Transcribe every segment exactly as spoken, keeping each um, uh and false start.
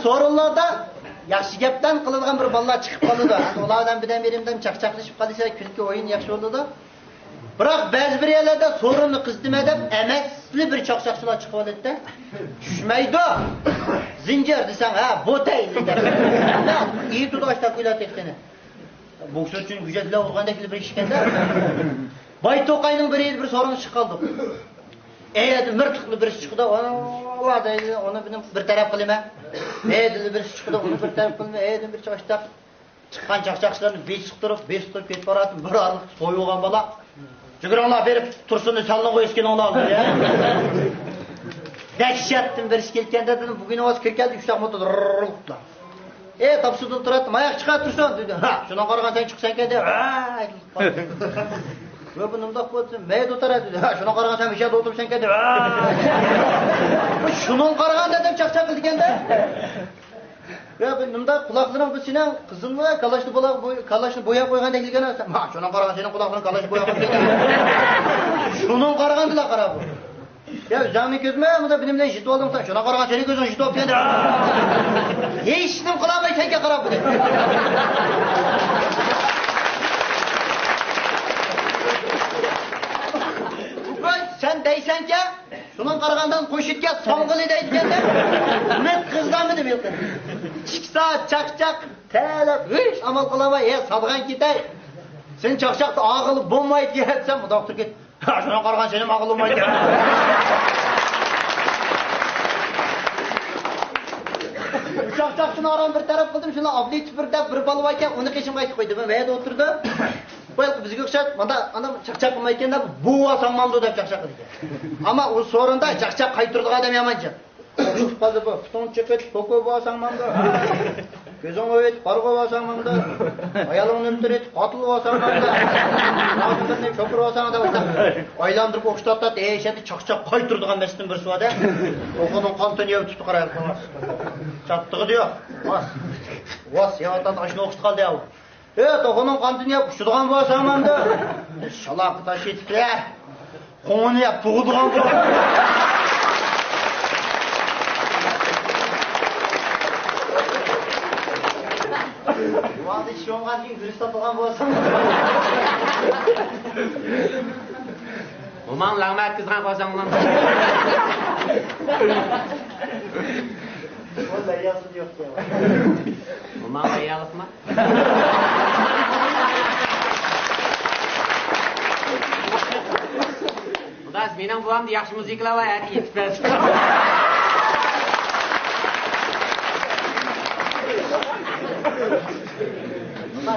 سورۇنلاردا ياخشى گەپلەرنى قىلىدىغان بىر بالىلار چىقىپ قالىدۇ. ئۇلار بىلەن بىردەم-بىردەم چاقچاقلىشىپ قالىسىلەر، كۈلكە ئويۇن ياخشى بولىدۇ. بىراق بەزى بىر يەرلەردە سورۇننى قىزىتىمەن دەپ ئەمەسلا بىر چاقچاقچىلار چىقىۋالىدىدە. چۈشمەيدۇ. زىنجىر دېسەڭ، ھە، بوتەي دەپ. ئېيتىدۇ ئاشتا كۈلە تېخىنى. بوكسورچىنىڭ گۈجەت بىلەن ئۇرغاندەك بىر ئىش ئىكەندە. باي توقاينىڭ بىرى بىر سورۇنغا چىقىپ قالدۇق. ئەيەردە مىرتىقلى بىرسى چىقىدۇ، ئۇنى دەيدۇ، ئۇنى بىر تەرەپ قىلىمەن. ئەيەردە بىرسى چىقىدۇ، ئۇنى بىر تەرەپ قىلىمەن. ئەيەردە بىر چاقچاق. چىققان چاقچاقچىلارنى بېسىقتۇرۇپ، بېسىقتۇرۇپ كېتىپ باراتتىم. بىر ئارىلىق سويۇۋالغان بالا. جۈگۈرۈڭلار بېرىپ تۇرسۇننى سالدىڭغۇ ئىسكىنىڭلار دېدى. دەھشەتتىن بىرسى كەلگەندە دېدىم، بۈگۈن ئاۋاز كىرىپ كەلدى، ئۈچ تاق موتور رىررىر قىپلا. ئەي، تاپسىدىن تۇراتتىم، ئاياق چىقار تۇرسۇن دېدى. ھە، شۇنىڭغا قارىغان سەن چىقىسەنكەن دەپ، ھە، ۋە بۇ نېمىنداق بولدى؟ مەيدە ئولتۇرە دېدى. ھە، شۇنىڭغا قارىغان سەن مۇشۇ يەردە ئولتۇرسەنكەن دەپ، ھە. شۇنىڭغا قارىغان دەپ چاقچاق قىلىدىكەندە. يا بۇ نېمىنداق قۇلاقلىرىڭ بۇ سېنىڭ قىزىلمۇ كاللاشنى بولا-، بۇ-، كاللاشنى بوياپ قويغاندەك كېلگەن. ھە، شۇنىڭغا قارىغان سېنىڭ قۇلاقلىرىڭ كاللاشنى بوياپ قويغان. شۇنىڭغا قارىغاندىلا قارا بۇ. يا ئۆزۈڭنى كۆزمە، مۇندا بىنىم بىلەن يېتىۋالدىڭ سەن. شۇنىڭغا قارىغان سېنىڭ كۆزۈڭ يېتىۋاپتۇ ئەمدى. ھېچنېمە قىلالماي سەنگە قاراپ بۇنى. سەن دەيسەنكەن، شۇنىڭغا قارىغاندا قوشۇتكە ساڭغىلى دەيدىكەن-دە. مەن قىزارمىدىم ھېلىقى. ئىككى سائەت چاقچاق تەلەپ، ھېچ ئامال قىلالماي، ھە، سادىغان كېتەي. سېنى چاقچاقتا ئاغىلى بولمايدىكەن دېسەم، مۇنداق تۇرۇپ كەتتى. شۇنىڭغا قارىغان سېنىمۇ ئاغىلى بولمايدىكەن. چاقچاقچىنى ئاران بىر تەرەپ قىلدىم، شۇنىڭ ئابلىتىپ بىر دەپ بىر بالا باركەن، ئۇنى قېشىمغا ئېيتىپ قويدۇم. مەن يەردە ئولتۇردۇم. بۇ ھېلىقى بىزگە ئوخشاش، مانا ئانام چاقچاق قىلمايدىكەن دەپ، بوۋا ساڭمامدۇ دەپ چاقچاق قىلىدىكەن. ئەمما ئۇ سورۇندا چاقچاق قايتۇرىدىغان ئادەم يامانچە. چىقىپ قالدى بۇ، پۇتۇڭ چېقىپ، پوكو بولساڭ ماندۇ. كۆزۈڭ ئۆيۈت، قارىغۇ بولساڭ ماندۇ. ئايالىڭنى ئۆلتۈرۈپ، قاتىل بولساڭ ماندۇ. ئادەملەرنى شوپۇر بولساڭ دەپ ئايلاندۇرۇپ ئوخشىتاتتى. ئەي، شەدە چاقچاق قايتۇرىدىغان مەسىلىنى بىرسى بار-دە. توخۇنىڭ قانىتىنى يەپ تۇتۇپ قارايلى. چاتتىغىدى يوق. ۋاس. ۋاس، يەۋاتاتتى، ئاشۇنى ئوخشىتىپ قالدى يا. ئە، توخۇنىڭ قانىتىنى يەپ ئۇچىدىغان بولساڭ ماندۇ. شالاققا تاش يېتىپتۇ. قوڭىنى يەپ تۇغىدىغان بولساڭ. يۇۋاندا ئىش بولغاندىن كېيىن گۈرۈچ ساتىدىغان بولساڭ. موماڭ لەڭمە ئەتكۈزگەن قالساڭ ماندۇ. ئۇ لەيياسىدا يوق ئىكەن. موماڭ لەييالىقما؟ خۇداس، مېنىڭ بوۋامدا ياخشى مۇزىكىلار بار، ئەتە ئېيتىپ بەرسۇن.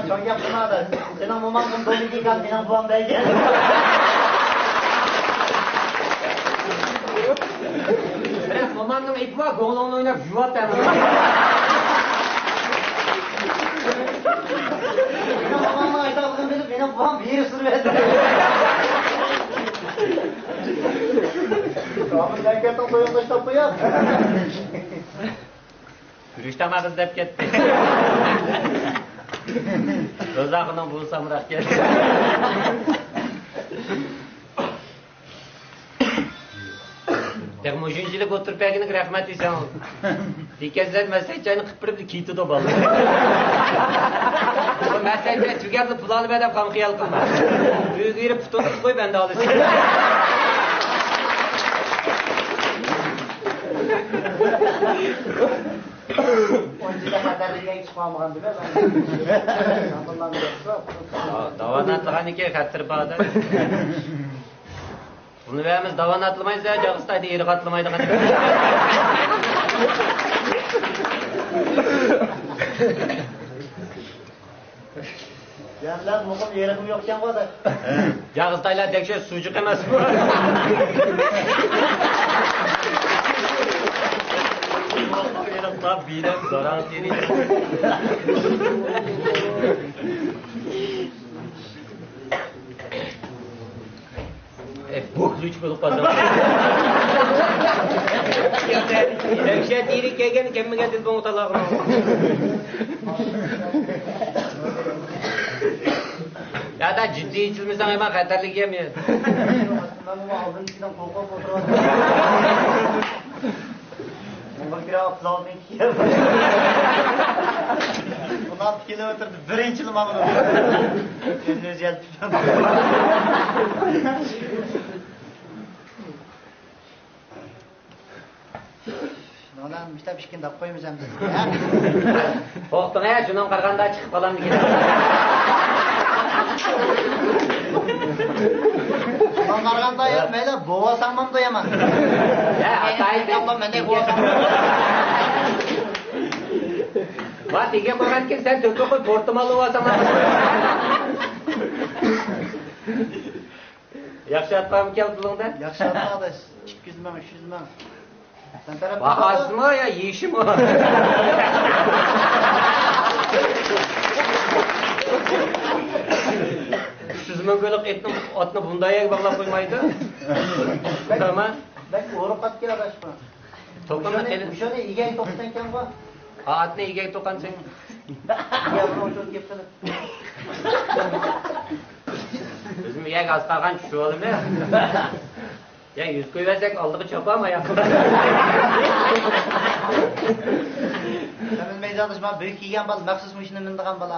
چوڭ گەپ قىلما، سېنىڭ موماڭدىن بۇ مۇزىكانى مېنىڭ بوۋام بەرگەن. بىراق، مومامنىڭ ئېيتما، گوڭلوڭنى ئويناپ يۇۋاپتۇ ھەممىنى. مېنىڭ مومامنىڭ ئايتىدىغانلىقىنى بىلىپ، مېنىڭ بوۋام ھېرىپ سۈرۈۋەردى. شاكىرنىڭ تويىغا تاشلاپ قويۇپ. گۈرۈچ تاماق ئىزدەپ كەتتى. روزاخۇننىڭ بۇۋىسى ئامراق كەتتى. تېخى مۇشۇنچىلىك ئولتۇرۇپ بەرگىنىگە رەھمەت دېسەڭ. دېكەنسەن مەسلىھەت جايىنى قىلىپ بېرىپ كېتىدۇ بالىلار. مەسلىھەت جاي تۈگەپلا پۇل ئالىمەن دەپ غەم خىيال قىلما. ئۆيگە بېرىپ پۇتۇڭنى قوي، بەندە ئالىسەن. ئۇنچىلىك خەتەرلىككە چىقمىغان دېمەك. داۋاناتلىغان ئىكەن، خەتىرى بار ئادەم. بۇنى بەرمىز، داۋاناتلىمايسىز، جاغىستايدا ئېرىغاتلىمايدىغان. يەرلەر مۇقىم يېرىقمۇ يوقكەن بۇ. جاغىستايلار تەكشۈر سۇجۇق ئەمەس بۇ. ئېرىقلار بىلەن زاراڭ تېرىيدۇ. ئەي، بۇ كۈلۈش بولۇپ قالدى. دەھشەت يېرى كەلگەن، كەلمىگەن دىلبۇڭغا تالاغىنى. يا دا جىددىي ئېچىلمىساڭ، يامان خەتەرلىك يەم يە. مەن بۇ ئالدىنكىدىن قورقۇپ ئولتۇرۇۋاتىمەن. بۇ كىرا ئوتتۇز ئالتىنچى يىل. بۇنداق تىكىلىپ ئولتۇردى، بىرىنچى يىل ماڭىدۇ. ئۆزىنى ئۆزى يەلپۈپ. نولا مۇشتاپ ئىككىنى دەپ قويمىسام بىز. توختىڭە، شۇنىڭغا قارىغاندا چىقىپ قالامدىكىن. شۇنىڭغا قارىغاندا يا مەيلى بوۋاساڭمامدۇ يامان. يا، ئاتايىن. مەندەك بوۋاساڭ. ۋا، تېگىپ قويغانكىن سەن تۆكۈپ قوي، پورتىمالنى بوۋاساڭ. ياخشى ئاتقانمىكەن پۇلۇڭدا؟ ياخشى ئاتقان ئاداش. ئىككى يۈز مىڭ، ئۈچ يۈز مىڭ. سەن تەرەپ باھاسىمۇ يا يېيىشىمۇ؟ ئۈچ يۈز مىڭ كىلولۇق ئېتنى، ئاتنى بۇنداق يەرگە باغلاپ قويمايدۇ. تامام. بەك ئورۇق ئاتكەن ئاداش بۇ. توقۇنما مۇشۇنى، تېلېف- مۇشۇنى ئىگەڭ توقۇساڭكەن بۇ. ئاتنى ئىگەڭ توقۇنسەن. يا، بۇنى ئۇچۇرۇپ كەپسىلە. بىزمۇ يەرگە ئاز قالغان چۈشۈپ ئالىمىز. يا، يۈز قويۇۋەرسەك ئالدىغا چاپام ئاياققا. سەن بىلمەيسەن، مانا بۈك كىيگەن بالا، مەخسۇس مۇشۇنى مىنىدىغان بالا.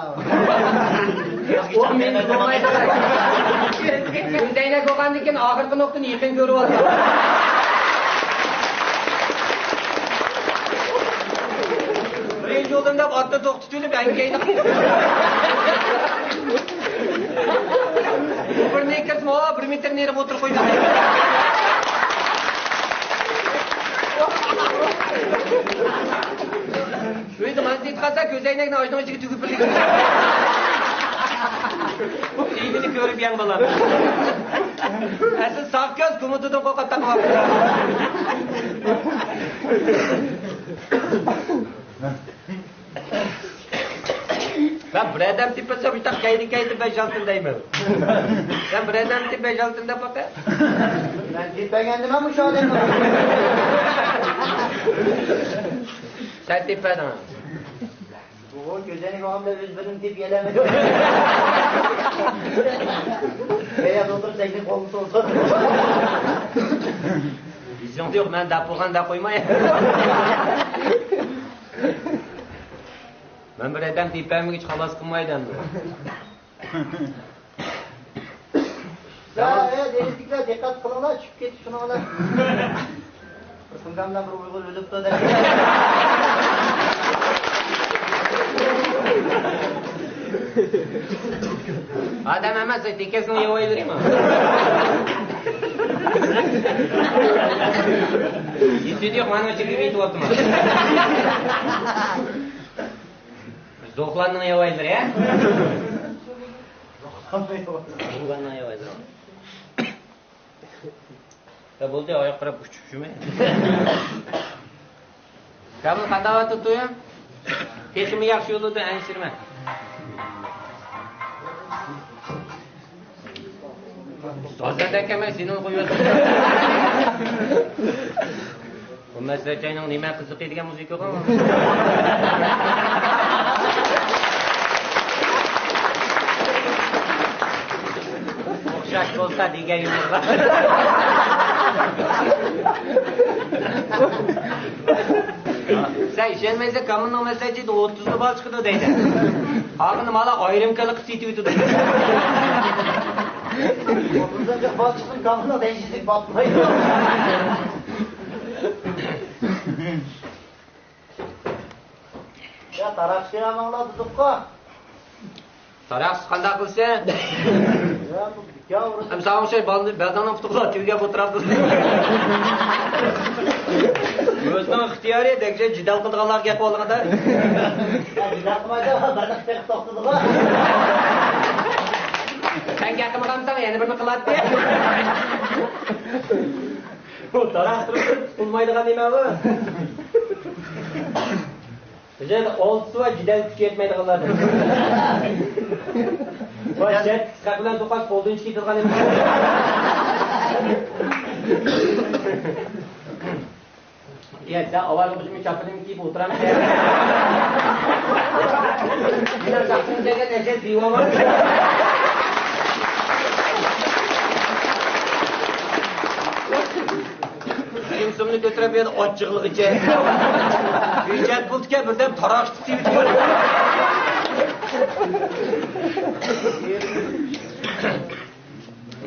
ئۇ مېنى بولمايدۇ. كۆزەينەك بولغاندىن كېيىن ئاخىرقى نۇقتىنى يېقىن كۆرۈۋالىدۇ. بىرىنچى بولدۇم دەپ ئاتنى توختىتىۋېلىپ، ئەنكەيدى. بىر نېكىرسىمۇ بىر مېتىر نېرىغا ئولتۇرۇپ قويدى. ئۆزى مانا دېيىپ قالسا، كۆزەينەكنى ئاشۇنىڭ ئىچىگە تۈگۈپ بېرىدىكەن. ئېيىبىنى كۆرۈپ يەڭ بالام. ئەسلى ساق كۆز گۇمۇدىدىن قورقۇپ تاقىۋاپتۇ. مەن بىر ئادەم تېپىلسا، بۇ ياق كەيدى كەيدى بەش ئالتىن دەيمەن. سەن بىر ئادەم تېپىپ بەش ئالتىن دەپ باقە. مەن تېپىپ بەرگەندىمەن مۇشۇ ئادەمنى. سەن تېپىپ بەردىڭ. بۇ كۆزەينەك بولغاندا ئۆز بىرىنى تېپىپ يېلەمىدى. بەيەردە ئولتۇرۇپ سەكرەپ قولىنى سوزسا. ئېسىڭدە يوق، مەن دەپ بولغان دەپ قويماي. مەن بىر ئادەم تېپەلمىگۈچە خالاس قىلمايدۇ ئەمدى. يا، ئە، دېرىزىدىكىلەر دىققەت قىلىڭلار، چۈشۈپ كېتىپ شۇنىڭ بىلەن. بىر سۇڭگامدا بىر ئۇيغۇر ئۆلۈپتۇ دەپ. ئادەم ئەمەس، تېكەسنىڭ ياۋايلىرىما؟ يېتىدۇ يوق، مانا ئىچىگە يېتىۋاتىمەن. زوخلاننىڭ ياۋايلىرى، ھە؟ زوخلاننىڭ ياۋايلىرى. يا بولدى، ئاياق قاراپ ئۇچۇپ شۇمۇ؟ كامىل قانداق ئەتىدۇ؟ تېخىمۇ ياخشى يولىدىن ئەنسىرىمە. ئۇستازدەك ئەمەس، سېنىڭ قويۇۋەتسەم. بۇ مەسلىھەتچىنىڭ نېمە قىزىقى دېگەن مۇزىكىغۇ. ئوخشاش بولسا دېگەن يۇمۇرغا. سەن ئىشەنمەيسەن، كامىلنىڭ مەسلىھەتچىدە ئوتتۇزلا بالا چىقىدۇ دەيدۇ. ئاخىرىدا مالا ئايرىم كالا قىلىپ سېتىۋېتىدۇ. ئوتتۇزىنچى بالا چىقسۇن، كامىلنىڭ دەيشىسىگە پاتمايدۇ. يا، تاراقشى ئاماڭلار دېدۇققۇ. تاراقسىز قانداق قىلسۇن؟ يا، بۇ بىكار ئۇرۇپ. ھەم ساڭا ئوخشاش بالىنى بەلدىڭنىڭ پۇتىغا تۈگەپ ئولتۇرامدۇ. ئۆزىنىڭ ئىختىيارى، دەكشە جېدەل قىلىدىغانلارغا گەپ قىلىۋالغاندا. يا، جېدەل قىلمايدۇ، بىرنى قىلىپ توختىدىغۇ. سەن گەپ قىلمىغانمىساڭ، يەنە بىرنى قىلاتتى. بۇ داراختۇرۇپ تۇتۇلمايدىغان نېمە بۇ؟ بىزدە ئالتىسى بار، جېدەل كۈچى يەتمەيدىغانلاردىن. ۋە شەرت قىسقا بىلەن توقاش قولدىن چىقىدىغان نېمە؟ يا، سەن ئاۋارە بۇژمى چاپىنىمنى كىيىپ ئولتۇرامسەن؟ مېنىڭ شاخسىم كەلگەن ئەشەد دىۋاما. ئۆزۈمنى كۆتۈرۈپ يەنە ئاچچىقلىغىچە. ھۆججەت بولدىكەن، بىردەم تاراق تۇتۇۋېتىپ.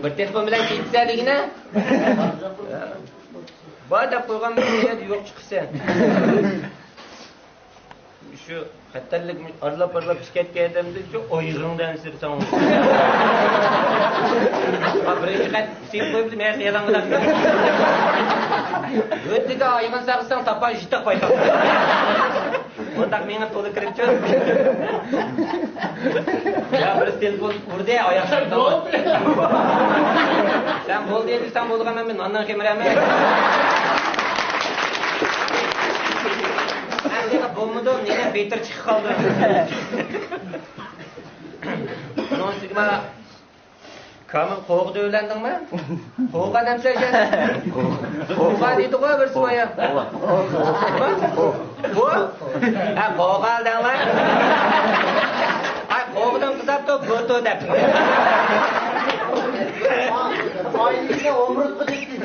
بىر تېلېفون بىلەن كېتىسەن دېگىنە. بار دەپ قويغان بىر يەردە يوق چىقىسەن. شۇ خەتەرلىك ئارىلاپ-ئارىلاپ چىقىپ كەتكەن ئادەمدىن شۇ ئايىغىڭدا ئەنسىرىسەڭ. بىرىنچى قەت سېلىپ قويۇپتۇ، مەن يالاڭ بىلەن. ئۆتتىگە ئايىغىنى ساغساڭ تاپان ژىتاق پايتاق. ئۇنداق مېڭىپ تولا كىرىپچۇ. يا بىرسى تېلېفون ئۇردى، ئاياق سەن بولدى دېسەڭ بولغان، مەن ناندىن خېمىرەمەن. ئەمدى بولمىدۇ، نېنە بېتىر چىقىپ قالدى. ئۇنىڭ ئۈستىگە ما كامىل قوغا دەۋلەندىڭمۇ؟ قوغا دەمسە ئىكەن. قوغا دېدىغۇ بىرسى بايا. قوغا. بۇ؟ ھە، قوغا دەڭلار. ھە، قوغىدىن قىزارتتۇ، گوتو دەپ. ئائىلىسىنى ئومۇرتقا دېدى.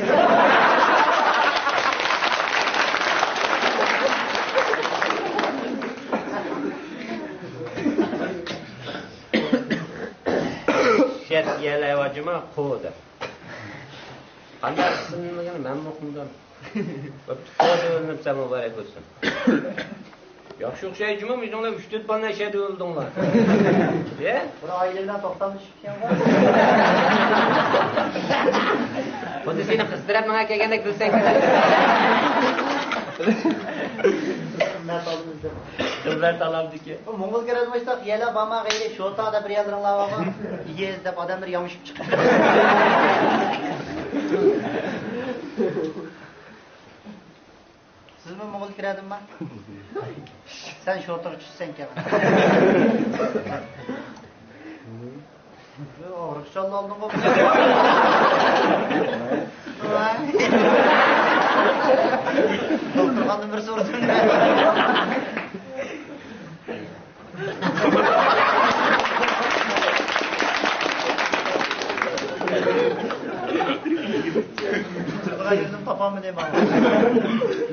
شەرت يەلەي ۋاجىما قو دەپ. قانداق ئىسىملىكىنى مەنمۇ ئۇقمىدىم. بوپتۇ، قو دەۋېلىنىپسەن، مۇبارەك بولسۇن. ياخشى ئوخشايدۇ جۇمۇ، ئۆزۈڭلار ئۈچ تۆت بالىنى ئەشەدە ئۆلدۈڭلار. ئە؟ بۇ ئائىلە بىلەن توختامدا چۈشۈپ كەتكەن. خۇددى سېنى قىز تەرەپ ماڭا كەلگەندەك بىلسەڭ. قىزلار تالامدىكى. بۇ موڭغۇل كىرەدە باشلاق يەلە بارما غەيرى شوتا دەپ بىر يەرلىرىڭلار بارغان. يېز دەپ ئادەملەر يامىشىپ چىقتى. سىزمۇ موڭغۇل كىرەدىمما؟ سەن شوتىغا چۈشسەڭ كەمەن. ئاغرىق شاللا ئالدىڭغۇ. دوختۇرخانىدىن بىر سورىدىم. تۇرىدىغان يېرىدىن تاپالمىدىم مانا.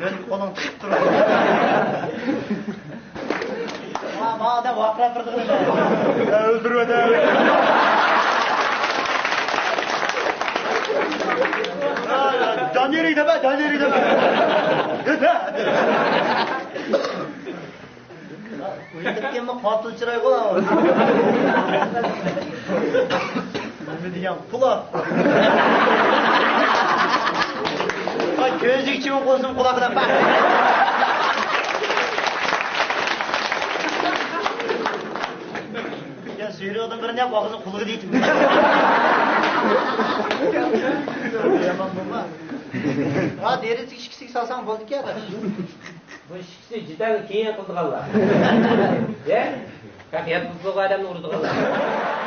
يۆنۈپ قولۇڭ تىقىپ تۇرىدۇ. ما، ما ئادەم ۋارقىراپ تۇرىدىغىنى. ئۆلتۈرۈۋەتەر. جان يېرى دەمە، جان يېرى دەمە. ئۇيقۇدىكەنمۇ قاتىل چىرايغۇ. نېمە دېگەن قۇلاق. ئاي، كۆزى ئىچىمۇ قونسۇن قۇلاقىدا. يا سۈيرۈيدىن بىرىنى ياپ ئاغزىنى قۇلىقىدا يېتىپ. يامان بولما. ھا، دېرىزىگە ئىككىسىگە سالساڭ بولدىكەن. بۇ ئىككىسى جېدەل كېيىن قىلىدىغانلار. يە؟ ھەق يات بولغان ئادەمنى ئۇرىدىغانلار.